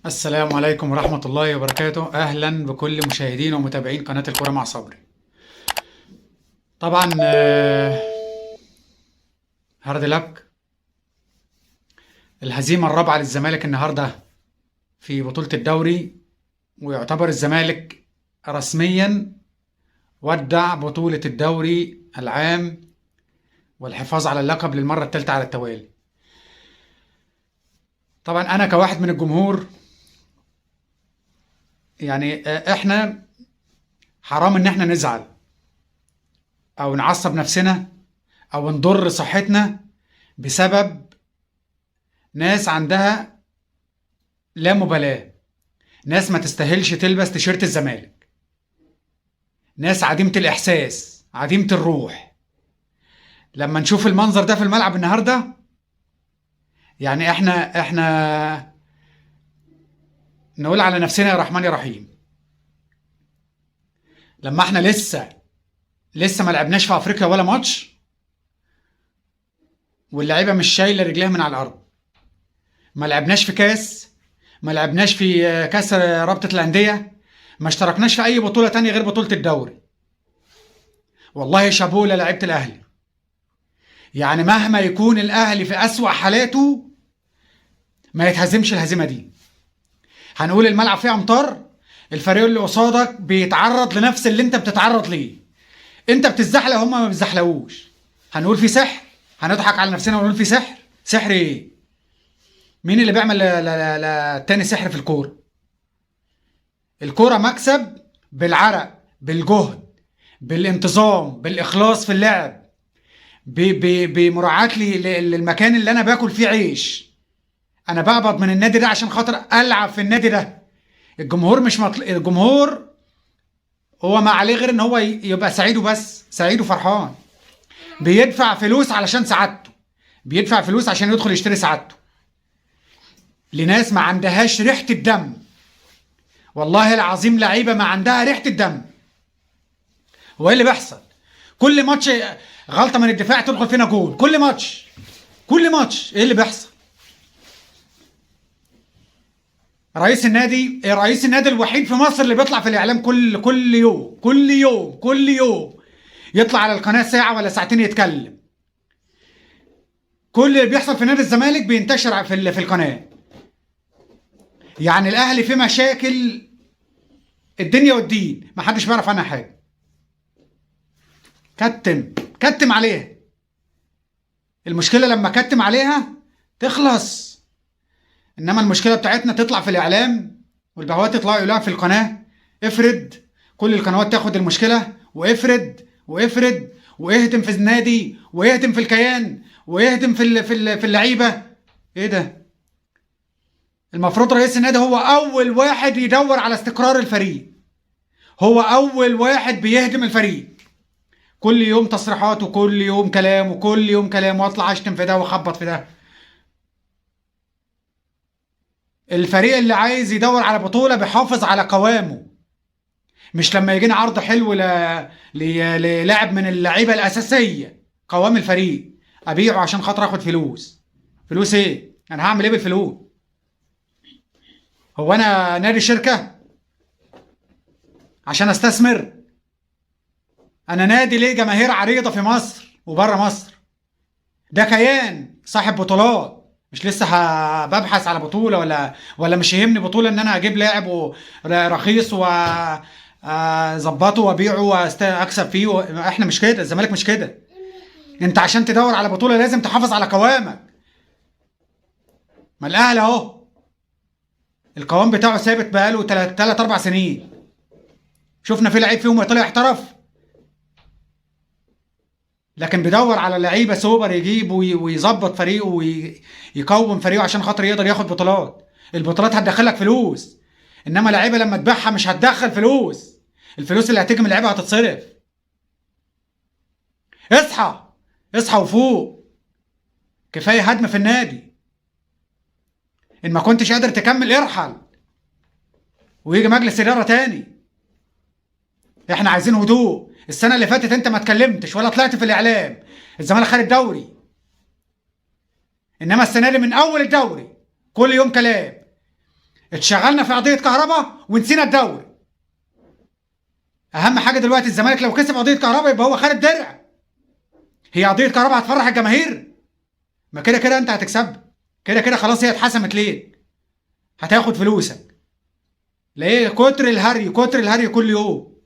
السلام عليكم ورحمة الله وبركاته. أهلا بكل مشاهدين ومتابعين قناة الكرة مع صبري. طبعا hard luck، الهزيمة الرابعة للزمالك النهاردة في بطولة الدوري، ويعتبر الزمالك رسميا ودع بطولة الدوري العام والحفاظ على اللقب للمرة الثالثة على التوالي. طبعا أنا كواحد من الجمهور يعني احنا حرام ان احنا نزعل او نعصب نفسنا او نضر صحتنا بسبب ناس عندها لا مبالاة، ناس ما تستاهلش تلبس تيشيرت الزمالك، ناس عديمة الإحساس، عديمة الروح. لما نشوف المنظر ده في الملعب النهاردة يعني احنا نقول على نفسنا يا رحمن يا رحيم. لما احنا لسه ما لعبناش في افريقيا ولا ماتش، واللعيبة مش شايله رجليها من على الارض، ما لعبناش في كاس، ما لعبناش في كاس رابطه الاندية، ما اشتركناش في اي بطوله تانية غير بطوله الدوري. والله شابوه لعيبة الاهلي، يعني مهما يكون الاهلي في اسوأ حالاته ما يتهزمش الهزيمة دي. هنقول الملعب فيه امطار، الفريق اللي قصادك بيتعرض لنفس اللي انت بتتعرض ليه، انت بتتزحلق هما ما بيتزحلقوش. هنقول في سحر؟ هنضحك على نفسنا ونقول في سحر؟ سحر ايه؟ مين اللي بيعمل تاني سحر في الكورة؟ الكورة مكسب بالعرق، بالجهد، بالانتظام، بالاخلاص في اللعب، بمراعاه للمكان اللي انا باكل فيه عيش. انا بقبض من النادي ده عشان خاطر العب في النادي ده. الجمهور مش الجمهور هو ما عليه غير ان هو يبقى سعيد وبس، سعيد وفرحان. بيدفع فلوس علشان سعادته، بيدفع فلوس عشان يدخل يشتري سعادته. لناس ما عندهاش ريحة الدم، والله العظيم لعيبة ما عندها ريحة الدم. هو ايه اللي بيحصل؟ كل ماتش غلطة من الدفاع تدخل فينا جول، كل ماتش، كل ماتش ايه اللي بيحصل؟ رئيس النادي، رئيس النادي الوحيد في مصر اللي بيطلع في الاعلام كل يوم، كل يوم، كل يوم يطلع على القناة ساعة ولا ساعتين يتكلم. كل اللي بيحصل في نادي الزمالك بينتشر في القناة. يعني الاهلي في مشاكل الدنيا والدين ما حدش بيعرف عنها حاجة. كتم، كتم عليها. المشكلة لما كتم عليها تخلص، انما المشكلة بتاعتنا تطلع في الاعلام والبهوات يطلعوا يقولوها في القناة. افرد كل القنوات تاخد المشكلة، وافرد وافرد واهدم في النادي واهدم في الكيان واهدم في اللعيبة. ايه ده؟ المفروض رئيس النادي هو اول واحد يدور على استقرار الفريق، هو اول واحد بيهدم الفريق. كل يوم تصريحات وكل يوم كلام وكل يوم كلام، واطلع اشتم في ده واخبط في ده. الفريق اللي عايز يدور على بطولة بيحافظ على قوامه، مش لما يجينا عرض حلو للاعب من اللعيبة الأساسية قوام الفريق أبيعه عشان خاطر آخد فلوس. فلوس إيه؟ أنا هعمل إيه بالفلوس؟ هو أنا نادي شركة عشان أستثمر؟ أنا نادي ليه جماهير عريضة في مصر وبره مصر، ده كيان صاحب بطولات، مش لسه ببحث على بطولة ولا مش يهمني بطولة ان انا اجيب لاعب رخيص واظبطه وابيعه واكسب فيه. احنا مش كده، الزمالك مش كده. انت عشان تدور على بطولة لازم تحافظ على قوامك. ما الاهلي اهو القوام بتاعه ثابت بقاله 3 4 سنين، شفنا في لعيب فيهم طلع احترف، لكن بيدور على لعيبة سوبر يجيب ويظبط فريقه ويقوم فريقه عشان خاطر يقدر ياخد بطولات. البطولات هتدخلك فلوس، انما لعيبة لما تبيعها مش هتدخل فلوس، الفلوس اللي هتيجي من اللعيبة هتتصرف. اصحى، اصحى وفوق، كفاية هدم في النادي. ان ما كنتش قادر تكمل ارحل، ويجي مجلس ادارة تاني. احنا عايزين هدوء. السنة اللي فاتت انت ما اتكلمتش ولا طلعت في الاعلام، الزمالك خد الدوري، انما السنة دي من اول الدوري كل يوم كلام. اتشغلنا في قضية كهربا ونسينا الدوري. اهم حاجة دلوقتي الزمالك لو كسب قضية كهربا يبقى هو خد الدرع. هي قضية كهربا هتفرح الجماهير؟ ما كده كده انت هتكسب، كده كده خلاص هي اتحسمت ليك، هتاخد فلوسك. ليه كتر الهري، كتر الهري كل يوم.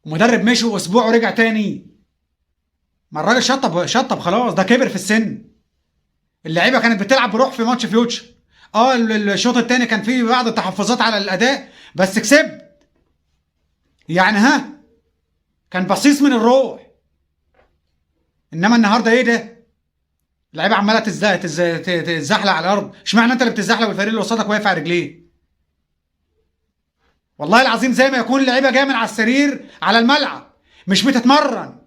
مدرب مشي اسبوع ورجع تاني، ما الراجل شطب شطب خلاص، ده كبر في السن. اللعيبة كانت بتلعب بروح في ماتش فيوتشر، الشوط الثاني كان فيه بعض التحفظات على الاداء بس كسب، يعني ها كان بصيص من الروح. انما النهارده ايه ده؟ اللعيبة عماله تزحلق على الارض. اشمعنى انت اللي بتزحلق والفريق اللي قصادك واقف على رجليه؟ والله العظيم زي ما يكون اللعيبة جاية من على السرير على الملعب، مش بتتمرن.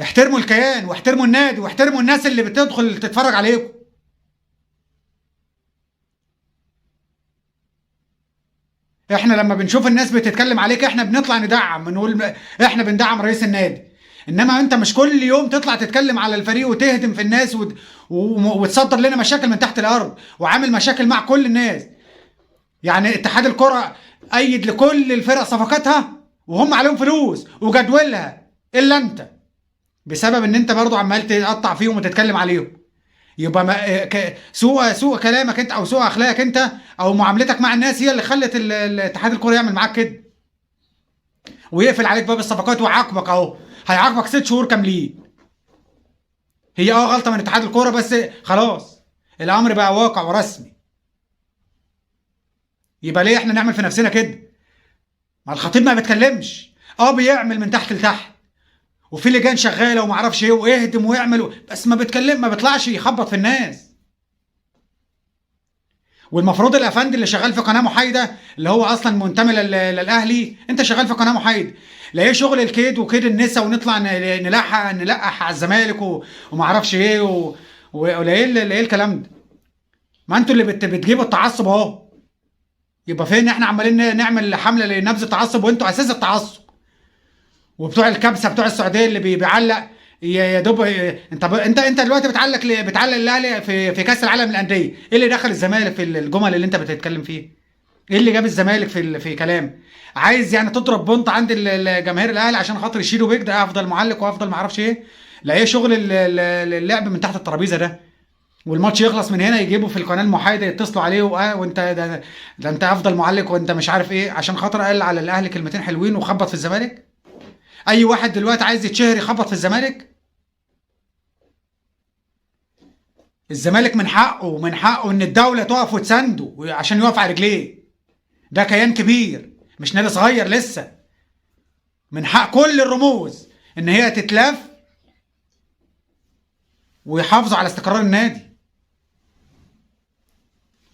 احترموا الكيان واحترموا النادي واحترموا الناس اللي بتدخل تتفرج عليكم. احنا لما بنشوف الناس بتتكلم عليك احنا بنطلع ندعم، بنقول احنا بندعم رئيس النادي. انما انت مش كل يوم تطلع تتكلم على الفريق وتهدم في الناس وتصدر لنا مشاكل من تحت الارض، وعامل مشاكل مع كل الناس. يعني اتحاد الكرة ايد لكل الفرق صفقاتها وهم عليهم فلوس وجدولها الا انت، بسبب ان انت برضو عمال تقطع فيهم وتتكلم عليهم. يبقى ما سوء كلامك انت او سوء اخلاقك انت او معاملتك مع الناس هي اللي خلت الاتحاد الكوري يعمل معاك كده ويقفل عليك باب الصفقات ويعاقبك. اهو هيعاقبك 6 شهور كاملين. هي غلطه من اتحاد الكورة، بس خلاص الامر بقى واقع ورسمي. يبقى ليه احنا نعمل في نفسنا كده؟ ما الخطيب ما بيتكلمش، بيعمل من تحت لتحت، وفي لجان شغالة وما اعرفش ايه ويهدم ويعمل، بس ما بيتكلم، ما بيطلعش يخبط في الناس. والمفروض الافندي اللي شغال في قناة محايدة، اللي هو اصلا منتمي للاهلي، انت شغال في قناة محايدة، لا ايه شغل الكيد وكيد النسا ونطلع نلقح على الزمالك وما اعرفش ايه ولا ايه الكلام ده؟ ما انتوا اللي بتجيبوا التعصب اهو. يبقى فين احنا عمالين نعمل حمله لنبذ التعصب وانتوا اساس التعصب؟ وبتوع الكبسه بتوع السعودية اللي بيعلق يا دوب. انت دلوقتي بتعلق الاهلي في كاس العالم للاندية، ايه اللي دخل الزمالك في الجمل اللي انت بتتكلم فيه؟ ايه اللي جاب الزمالك في كلام؟ عايز يعني تضرب بنط عند الجماهير الاهلي عشان خاطر يشيلوا بيك، ده افضل معلق وافضل ما اعرفش ايه. لا ايه شغل اللعب من تحت الترابيزة ده؟ والماتش يخلص من هنا يجيبوا في القناة المحايده يتصلوا عليه وانت ده انت افضل معلق وانت مش عارف ايه، عشان خاطر قال على الاهلي كلمتين حلوين وخبط في الزمالك. اي واحد دلوقتي عايز يتشهر يخبط في الزمالك. الزمالك من حقه، من حقه ان الدولة تقف وتسنده عشان يقف على رجليه. ده كيان كبير مش نادي صغير لسه. من حق كل الرموز ان هي تتلف ويحافظوا على استقرار النادي،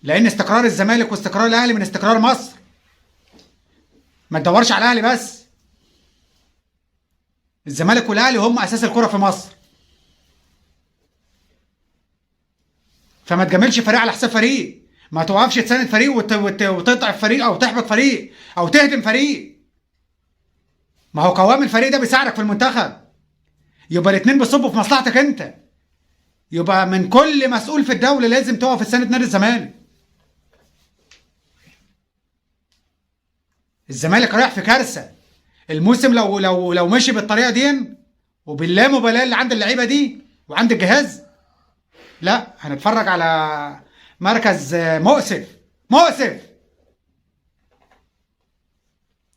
لان استقرار الزمالك واستقرار الاهلي من استقرار مصر. ما تدورش على الاهلي بس، الزمالك والاهلي هم اساس الكرة في مصر. فما تجاملش فريق على حساب فريق، ما توقفش تساند فريق وتضعف فريق او تحبط فريق او تهدم فريق. ما هو قوام الفريق ده بيساعدك في المنتخب، يبقى الاثنين بيصبوا في مصلحتك انت. يبقى من كل مسؤول في الدولة لازم تقف تساند نادي الزمالك. الزمالك رايح في كارثة الموسم لو لو لو مشي بالطريقة دي وباللامبالاه اللي عند اللعيبة دي وعند الجهاز، لا هنتفرج على مركز مؤسف مؤسف.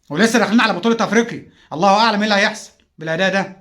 ولسه داخلين على بطوله افريقيا، الله اعلم ايه اللي هيحصل بالاداء ده.